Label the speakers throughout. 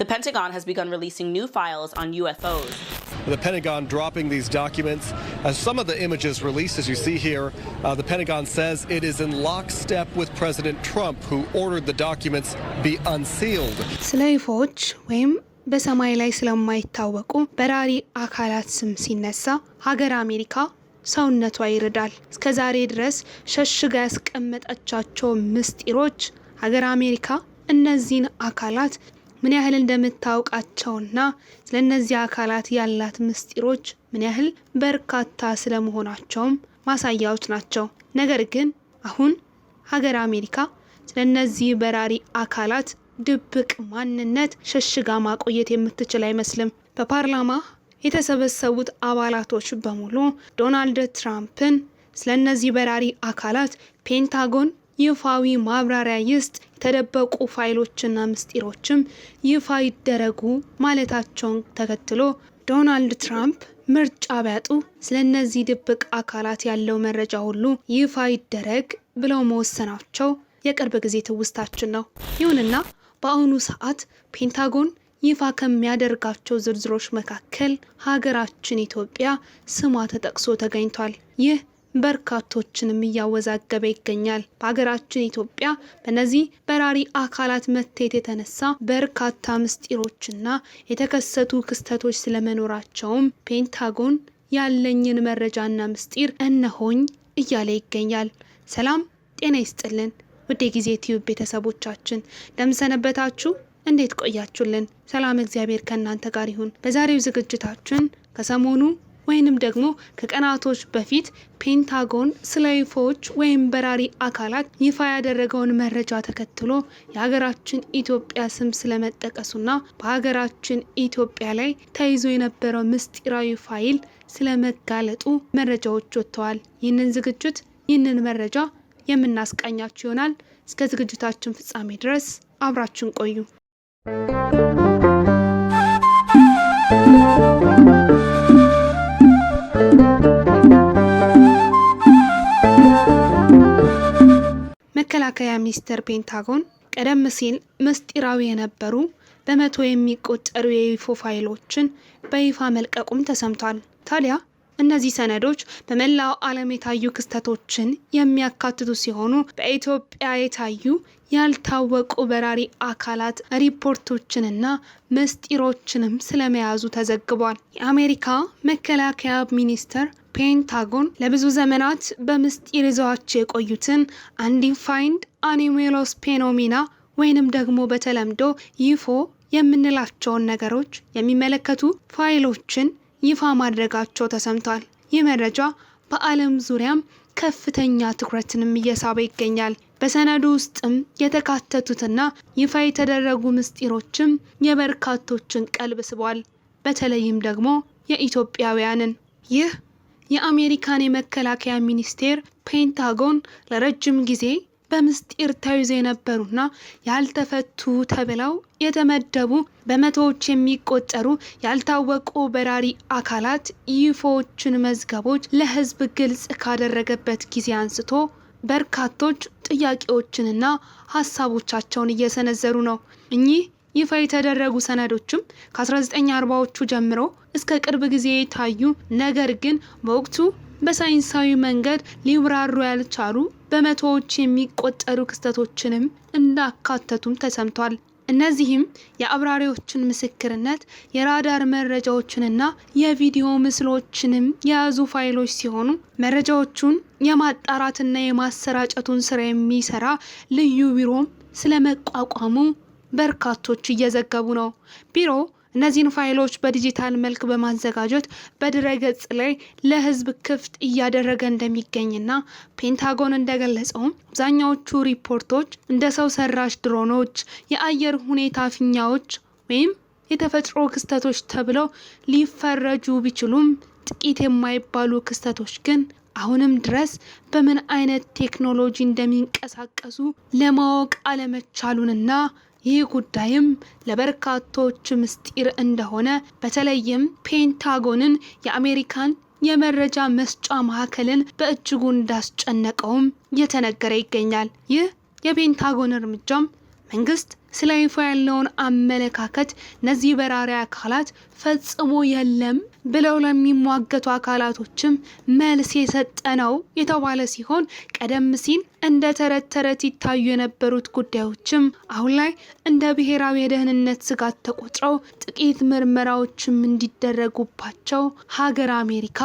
Speaker 1: The Pentagon has begun releasing new files on UFOs.
Speaker 2: The Pentagon dropping these documents. As some of the images released, as you see here, the Pentagon says it is in lockstep with President Trump, who ordered the documents be unsealed.
Speaker 3: ስለ UFO ዎች ወይም በሰማይ ላይ ስለማይታወቁ በራሪ አካላት ስም ሲነሳ ሀገር አሜሪካ ሰውነቷ ይርዳል። እስከ ዛሬ ድረስ ሸሽጋ ያስቀመጠቻቸው ምስጢሮች ሀገር አሜሪካ እነዚህን አካላት ምን ያህል እንደምታውቃቸውና ስለ እነዚህ አካላት ያላት ምስጢሮች ምን ያህል በርካታ ስለመሆናቸውም ማሳያዎች ናቸው። ነገር ግን አሁን ሀገር አሜሪካ ስለ እነዚህ በራሪ አካላት ድብቅ ማንነት ሸሽጋ ማቆየት የምትችል አይመስልም። በፓርላማ የተሰበሰቡት አባላቶች በሙሉ ዶናልድ ትራምፕን ስለ እነዚህ በራሪ አካላት ፔንታጎን ይፋዊ ማብራሪያ ይስጥ፣ የተደበቁ ፋይሎችና ምስጢሮችም ይፋ ይደረጉ ማለታቸውን ተከትሎ ዶናልድ ትራምፕ ምርጫ ቢያጡ ስለ እነዚህ ድብቅ አካላት ያለው መረጃ ሁሉ ይፋ ይደረግ ብለው መወሰናቸው የቅርብ ጊዜ ትውስታችን ነው። ይሁንና በአሁኑ ሰዓት ፔንታጎን ይፋ ከሚያደርጋቸው ዝርዝሮች መካከል ሀገራችን ኢትዮጵያ ስሟ ተጠቅሶ ተገኝቷል። ይህ በርካቶችንም እያወዛገበ ይገኛል። በሀገራችን ኢትዮጵያ በእነዚህ በራሪ አካላት መታየት የተነሳ በርካታ ምስጢሮችና የተከሰቱ ክስተቶች ስለመኖራቸውም ፔንታጎን ያለኝን መረጃና ምስጢር እነሆኝ እያለ ይገኛል። ሰላም ጤና ይስጥልን ውድ የጊዜ ቲዩብ ቤተሰቦቻችን፣ እንደምን ሰነበታችሁ? እንዴት ቆያችሁልን? ሰላም እግዚአብሔር ከእናንተ ጋር ይሁን። በዛሬው ዝግጅታችን ከሰሞኑ ወይንም ደግሞ ከቀናቶች በፊት ፔንታጎን ስለ UFO ዎች ወይም በራሪ አካላት ይፋ ያደረገውን መረጃ ተከትሎ የሀገራችን ኢትዮጵያ ስም ስለመጠቀሱና በሀገራችን ኢትዮጵያ ላይ ተይዞ የነበረው ምስጢራዊ ፋይል ስለመጋለጡ መረጃዎች ወጥተዋል። ይህንን ዝግጅት፣ ይህንን መረጃ የምናስቃኛችሁ ይሆናል። እስከ ዝግጅታችን ፍጻሜ ድረስ አብራችሁን ቆዩ። መከላከያ ሚኒስቴር ፔንታጎን ቀደም ሲል ምስጢራዊ የነበሩ በመቶ የሚቆጠሩ የ UFO ፋይሎችን በይፋ መልቀቁም ተሰምቷል። ታዲያ እነዚህ ሰነዶች በመላው ዓለም የታዩ ክስተቶችን የሚያካትቱ ሲሆኑ፣ በኢትዮጵያ የታዩ ያልታወቁ በራሪ አካላት ሪፖርቶችንና ምስጢሮችንም ስለመያዙ ተዘግቧል። የአሜሪካ መከላከያ ሚኒስቴር ፔንታጎን ለብዙ ዘመናት በምስጢር ይዘዋቸው የቆዩትን unidentified anomalous phenomena ወይንም ደግሞ በተለምዶ UFO የምንላቸውን ነገሮች የሚመለከቱ ፋይሎችን ይፋ ማድረጋቸው ተሰምቷል። ይህ መረጃ በዓለም ዙሪያም ከፍተኛ ትኩረትንም እየሳበ ይገኛል። በሰነዱ ውስጥም የተካተቱትና ይፋ የተደረጉ ምስጢሮችም የበርካቶችን ቀልብ ስቧል። በተለይም ደግሞ የኢትዮጵያውያንን። ይህ የአሜሪካን የመከላከያ ሚኒስቴር ፔንታጎን ለረጅም ጊዜ በምስጢር ተይዘው የነበሩና ያልተፈቱ ተብለው የተመደቡ በመቶዎች የሚቆጠሩ ያልታወቁ በራሪ አካላት UFO ዎችን መዝገቦች ለሕዝብ ግልጽ ካደረገበት ጊዜ አንስቶ በርካቶች ጥያቄዎችንና ሀሳቦቻቸውን እየሰነዘሩ ነው። እኚህ ይፋ የተደረጉ ሰነዶችም ከ1940ዎቹ ጀምሮ እስከ ቅርብ ጊዜ የታዩ፣ ነገር ግን በወቅቱ በሳይንሳዊ መንገድ ሊብራሩ ያልቻሉ በመቶዎች የሚቆጠሩ ክስተቶችንም እንዳካተቱም ተሰምቷል። እነዚህም የአብራሪዎችን ምስክርነት፣ የራዳር መረጃዎችንና የቪዲዮ ምስሎችንም የያዙ ፋይሎች ሲሆኑ፣ መረጃዎቹን የማጣራትና የማሰራጨቱን ስራ የሚሰራ ልዩ ቢሮም ስለመቋቋሙ በርካቶች እየዘገቡ ነው። ቢሮው እነዚህን ፋይሎች በዲጂታል መልክ በማዘጋጀት በድረገጽ ላይ ለሕዝብ ክፍት እያደረገ እንደሚገኝና ፔንታጎን እንደገለጸውም አብዛኛዎቹ ሪፖርቶች እንደ ሰው ሰራሽ ድሮኖች፣ የአየር ሁኔታ ፊኛዎች ወይም የተፈጥሮ ክስተቶች ተብለው ሊፈረጁ ቢችሉም፣ ጥቂት የማይባሉ ክስተቶች ግን አሁንም ድረስ በምን አይነት ቴክኖሎጂ እንደሚንቀሳቀሱ ለማወቅ አለመቻሉንና ይህ ጉዳይም ለበርካቶች ምስጢር እንደሆነ፣ በተለይም ፔንታጎንን፣ የአሜሪካን የመረጃ መስጫ ማዕከልን በእጅጉ እንዳስጨነቀውም እየተነገረ ይገኛል። ይህ የፔንታጎን እርምጃም መንግስት ስለ UFO ያለውን አመለካከት እነዚህ በራሪ አካላት ፈጽሞ የለም ብለው ለሚሟገቱ አካላቶችም መልስ የሰጠ ነው የተባለ ሲሆን፣ ቀደም ሲል እንደ ተረት ተረት ይታዩ የነበሩት ጉዳዮችም አሁን ላይ እንደ ብሔራዊ የደህንነት ስጋት ተቆጥረው ጥቂት ምርመራዎችም እንዲደረጉባቸው ሀገር አሜሪካ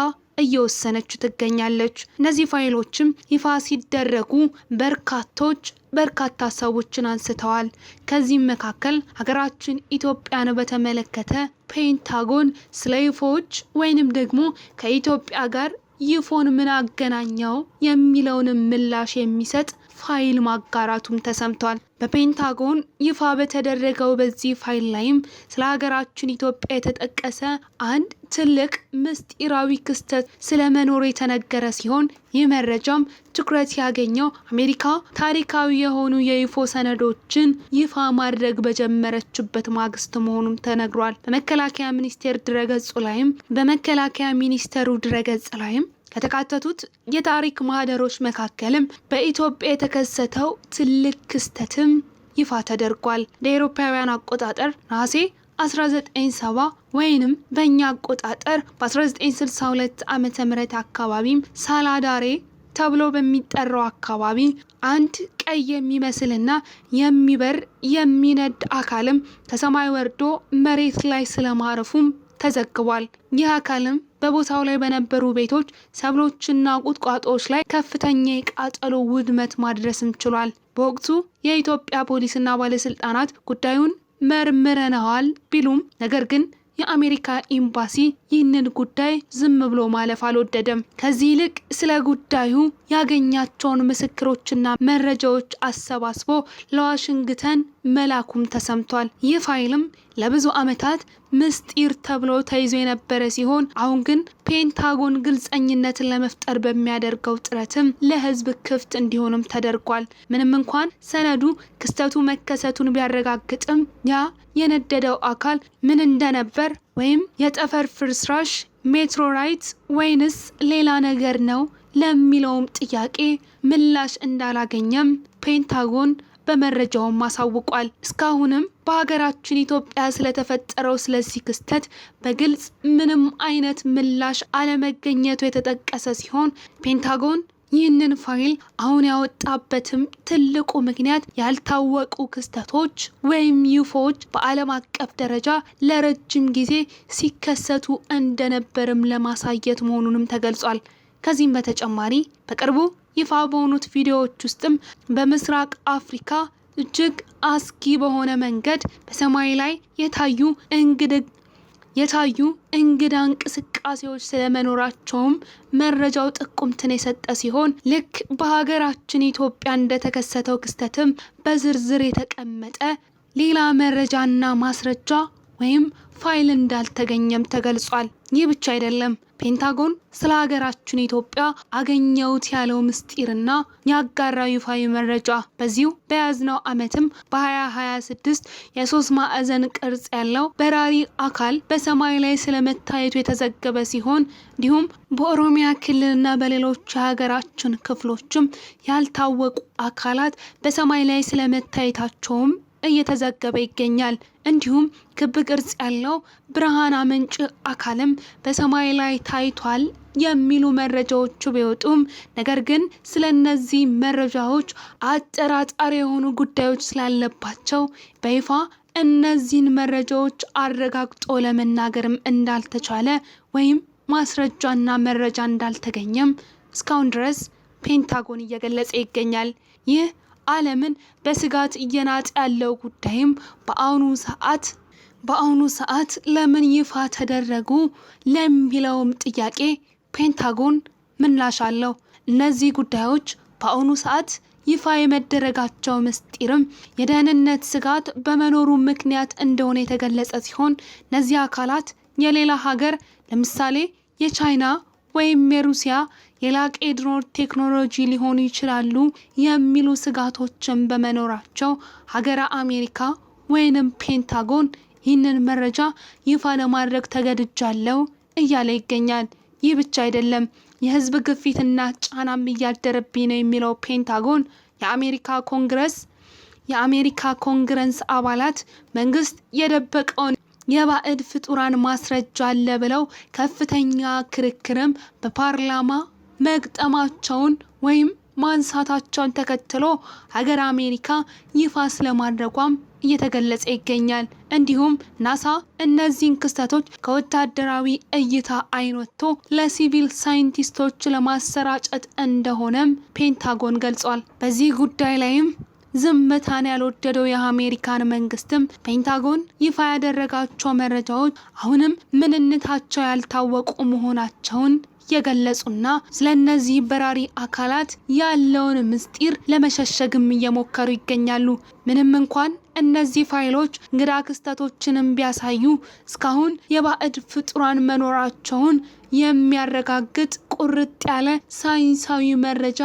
Speaker 3: እየወሰነችው ትገኛለች። እነዚህ ፋይሎችም ይፋ ሲደረጉ በርካቶች በርካታ ሀሳቦችን አንስተዋል። ከዚህም መካከል ሀገራችን ኢትዮጵያን በተመለከተ ፔንታጎን ስለ UFO ዎች ወይንም ደግሞ ከኢትዮጵያ ጋር UFO ን ምን አገናኘው የሚለውንም ምላሽ የሚሰጥ ፋይል ማጋራቱም ተሰምቷል። በፔንታጎን ይፋ በተደረገው በዚህ ፋይል ላይም ስለ ሀገራችን ኢትዮጵያ የተጠቀሰ አንድ ትልቅ ምስጢራዊ ክስተት ስለመኖሩ የተነገረ ሲሆን፣ ይህ መረጃም ትኩረት ያገኘው አሜሪካ ታሪካዊ የሆኑ የ UFO ሰነዶችን ይፋ ማድረግ በጀመረችበት ማግስት መሆኑም ተነግሯል። በመከላከያ ሚኒስቴሩ ድረገጽ ላይም ከተካተቱት የታሪክ ማህደሮች መካከልም በኢትዮጵያ የተከሰተው ትልቅ ክስተትም ይፋ ተደርጓል። እንደ አውሮፓውያን አቆጣጠር ነሐሴ 1970 ወይንም በእኛ አቆጣጠር በ1962 ዓመተ ምህረት አካባቢም ሳላዳሬ ተብሎ በሚጠራው አካባቢ አንድ ቀይ የሚመስልና የሚበር የሚነድ አካልም ከሰማይ ወርዶ መሬት ላይ ስለማረፉም ተዘግቧል። ይህ አካልም በቦታው ላይ በነበሩ ቤቶች፣ ሰብሎችና ቁጥቋጦዎች ላይ ከፍተኛ የቃጠሎ ውድመት ማድረስም ችሏል። በወቅቱ የኢትዮጵያ ፖሊስና ባለስልጣናት ጉዳዩን መርምረነዋል ቢሉም፣ ነገር ግን የአሜሪካ ኤምባሲ ይህንን ጉዳይ ዝም ብሎ ማለፍ አልወደደም። ከዚህ ይልቅ ስለ ጉዳዩ ያገኛቸውን ምስክሮችና መረጃዎች አሰባስቦ ለዋሽንግተን መላኩም ተሰምቷል። ይህ ፋይልም ለብዙ ዓመታት ምስጢር ተብሎ ተይዞ የነበረ ሲሆን፣ አሁን ግን ፔንታጎን ግልጸኝነትን ለመፍጠር በሚያደርገው ጥረትም ለሕዝብ ክፍት እንዲሆንም ተደርጓል። ምንም እንኳን ሰነዱ ክስተቱ መከሰቱን ቢያረጋግጥም፣ ያ የነደደው አካል ምን እንደነበር ወይም የጠፈር ፍርስራሽ፣ meteorite ወይንስ ሌላ ነገር ነው ለሚለውም ጥያቄ ምላሽ እንዳላገኘም ፔንታጎን በመረጃውም አሳውቋል። እስካሁንም በሀገራችን ኢትዮጵያ ስለተፈጠረው ስለዚህ ክስተት በግልጽ ምንም አይነት ምላሽ አለመገኘቱ የተጠቀሰ ሲሆን፣ ፔንታጎን ይህንን ፋይል አሁን ያወጣበትም ትልቁ ምክንያት ያልታወቁ ክስተቶች ወይም UFO ዎች በዓለም አቀፍ ደረጃ ለረጅም ጊዜ ሲከሰቱ እንደነበርም ለማሳየት መሆኑንም ተገልጿል። ከዚህም በተጨማሪ በቅርቡ ይፋ በሆኑት ቪዲዮዎች ውስጥም በምስራቅ አፍሪካ እጅግ አስጊ በሆነ መንገድ በሰማይ ላይ የታዩ እንግዳ እንቅስቃሴዎች ስለመኖራቸውም መረጃው ጥቁምትን የሰጠ ሲሆን፣ ልክ በሀገራችን ኢትዮጵያ እንደተከሰተው ክስተትም በዝርዝር የተቀመጠ ሌላ መረጃና ማስረጃ ወይም ፋይል እንዳልተገኘም ተገልጿል። ይህ ብቻ አይደለም። ፔንታጎን ስለ ሀገራችን ኢትዮጵያ አገኘውት ያለው ምስጢርና ያጋራው ይፋዊ መረጃ፣ በዚሁ በያዝነው ዓመትም በ2026 የሶስት ማዕዘን ቅርጽ ያለው በራሪ አካል በሰማይ ላይ ስለመታየቱ የተዘገበ ሲሆን፣ እንዲሁም በኦሮሚያ ክልልና በሌሎች የሀገራችን ክፍሎችም ያልታወቁ አካላት በሰማይ ላይ ስለመታየታቸውም እየተዘገበ ይገኛል። እንዲሁም ክብ ቅርጽ ያለው ብርሃን አመንጭ አካልም በሰማይ ላይ ታይቷል የሚሉ መረጃዎቹ ቢወጡም፣ ነገር ግን ስለ እነዚህ መረጃዎች አጠራጣሪ የሆኑ ጉዳዮች ስላለባቸው በይፋ እነዚህን መረጃዎች አረጋግጦ ለመናገርም እንዳልተቻለ ወይም ማስረጃና መረጃ እንዳልተገኘም እስካሁን ድረስ ፔንታጎን እየገለጸ ይገኛል። ይህ ዓለምን በስጋት እየናጠ ያለው ጉዳይም በአሁኑ ሰዓት ለምን ይፋ ተደረጉ ለሚለውም ጥያቄ ፔንታጎን ምላሽ አለው። እነዚህ ጉዳዮች በአሁኑ ሰዓት ይፋ የመደረጋቸው ምስጢርም የደህንነት ስጋት በመኖሩ ምክንያት እንደሆነ የተገለጸ ሲሆን፣ እነዚህ አካላት የሌላ ሀገር፣ ለምሳሌ የቻይና ወይም የሩሲያ የላቀ የድሮን ቴክኖሎጂ ሊሆኑ ይችላሉ የሚሉ ስጋቶችን በመኖራቸው ሀገረ አሜሪካ ወይንም ፔንታጎን ይህንን መረጃ ይፋ ለማድረግ ተገድጃለሁ እያለ ይገኛል። ይህ ብቻ አይደለም፣ የህዝብ ግፊትና ጫናም እያደረብኝ ነው የሚለው ፔንታጎን የአሜሪካ ኮንግረስ የአሜሪካ ኮንግረስ አባላት መንግስት የደበቀውን የባዕድ ፍጡራን ማስረጃ አለ ብለው ከፍተኛ ክርክርም በፓርላማ መግጠማቸውን ወይም ማንሳታቸውን ተከትሎ ሀገር አሜሪካ ይፋ ስለማድረጓም እየተገለጸ ይገኛል። እንዲሁም ናሳ እነዚህን ክስተቶች ከወታደራዊ እይታ አይን ወጥቶ ለሲቪል ሳይንቲስቶች ለማሰራጨት እንደሆነም ፔንታጎን ገልጿል። በዚህ ጉዳይ ላይም ዝምታን ያልወደደው የአሜሪካን መንግስትም ፔንታጎን ይፋ ያደረጋቸው መረጃዎች አሁንም ምንነታቸው ያልታወቁ መሆናቸውን የገለጹና ስለነዚህ በራሪ አካላት ያለውን ምስጢር ለመሸሸግም እየሞከሩ ይገኛሉ። ምንም እንኳን እነዚህ ፋይሎች እንግዳ ክስተቶችንም ቢያሳዩ እስካሁን የባዕድ ፍጡራን መኖራቸውን የሚያረጋግጥ ቁርጥ ያለ ሳይንሳዊ መረጃ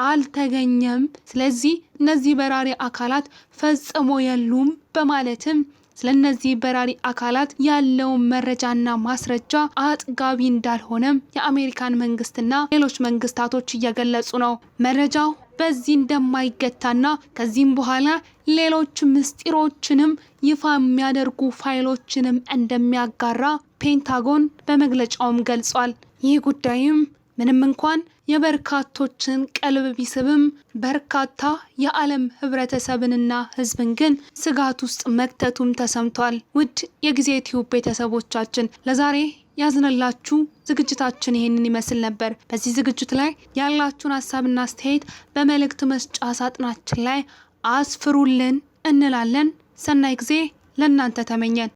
Speaker 3: አልተገኘም። ስለዚህ እነዚህ በራሪ አካላት ፈጽሞ የሉም በማለትም ስለነዚህ በራሪ አካላት ያለውን መረጃና ማስረጃ አጥጋቢ እንዳልሆነም የአሜሪካን መንግስትና ሌሎች መንግስታቶች እየገለጹ ነው። መረጃው በዚህ እንደማይገታና ከዚህም በኋላ ሌሎች ምስጢሮችንም ይፋ የሚያደርጉ ፋይሎችንም እንደሚያጋራ ፔንታጎን በመግለጫውም ገልጿል። ይህ ጉዳይም ምንም እንኳን የበርካቶችን ቀልብ ቢስብም በርካታ የዓለም ህብረተሰብንና ህዝብን ግን ስጋት ውስጥ መክተቱም ተሰምቷል። ውድ የጊዜ ቲዩብ ቤተሰቦቻችን፣ ለዛሬ ያዝነላችሁ ዝግጅታችን ይሄንን ይመስል ነበር። በዚህ ዝግጅት ላይ ያላችሁን ሀሳብና አስተያየት በመልእክት መስጫ ሳጥናችን ላይ አስፍሩልን እንላለን። ሰናይ ጊዜ ለእናንተ ተመኘን።